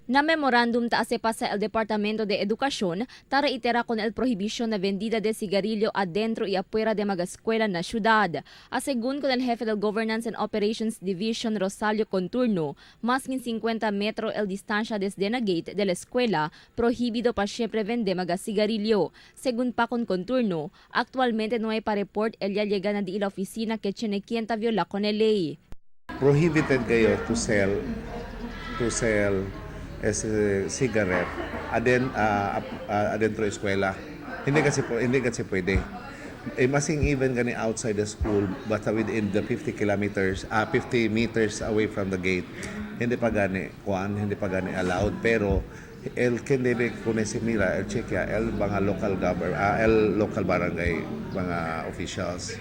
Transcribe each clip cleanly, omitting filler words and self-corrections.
Na memorándum ta hace pasa el Departamento de Educación ta reitera con el prohibición na vendida de cigarrillo adentro y afuera de mga escuela na ciudad. A según con el jefe del Governance and Operations Division, Rosalio Conturno, más que 50 metro el distancia desde na gate de la escuela, prohibido pa siempre vende mga cigarillo. Según pa con Conturno, actualmente no hay pa report el ya llega na di la oficina que tiene quien ta viola con el ley. Prohibited kayo to sell as a cigarette adentro eskwela. Hindi kasi pwede. Eh, masing even gani outside the school, basta within the 50 kilometers, 50 meters away from the gate, hindi pa gani kuan, hindi pa gani allowed, pero el quien debe kung si mira el chequea el mga local government, el local barangay mga officials.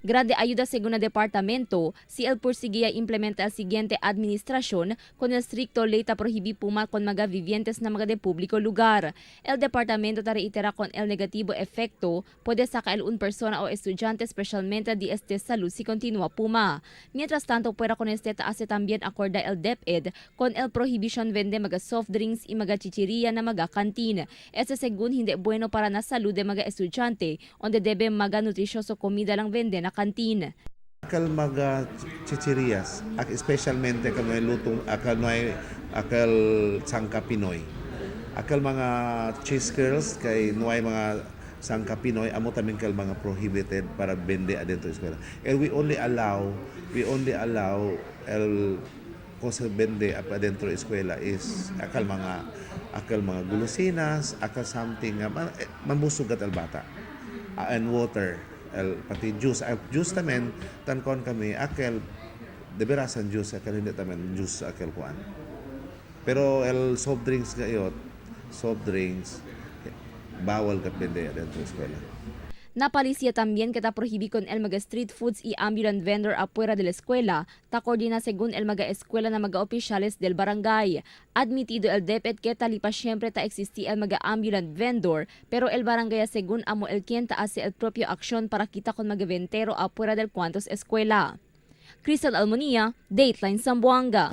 Grande ayuda según el departamento si el porsigue implementa el siguiente administración con el estricto ley ta prohibir puma con mga vivientes na mga de público lugar. El departamento ta reitera con el negativo efecto puede sacar el un persona o estudiante, especialmente de este salud, si continúa puma. Mientras tanto, fuera con este ta hace también acorda el DepEd con el prohibition vende mga soft drinks y mga chichiria na mga canteen. Este según hindi bueno para na salud de mga estudyante, donde debe mga nutrisioso comida lang vende na canteen. Akal mga chichirias, especialmente akal no hay lutong, akal no hay akal sangka Pinoy. Akal mga cheese curls kay no hay mga sangka Pinoy, amo tamin kal mga prohibited para bende adentro eskwela. And we only allow el cosa bende apa adentro eskwela is akal mga gulosinas, akal something nga mabusog at al bata. And water, el pati juice, juice tamen tankon kami akel de verasan juice, akel hindi tamen juice akel kuan, pero el soft drinks gayot, soft drinks bawal kat bende adentro eskwela. Na policía también que ta prohibí con el mga street foods y ambulant vendor afuera de la escuela, ta coordina según el mga escuela na mga oficiales del barangay. Admitido el DepEd que talipa siempre ta existi el mga ambulant vendor, pero el barangay según amo el quien ta hace el propio acción para kita con mga ventero afuera del cuantos escuela. Crystal Almonia, Dateline Zamboanga.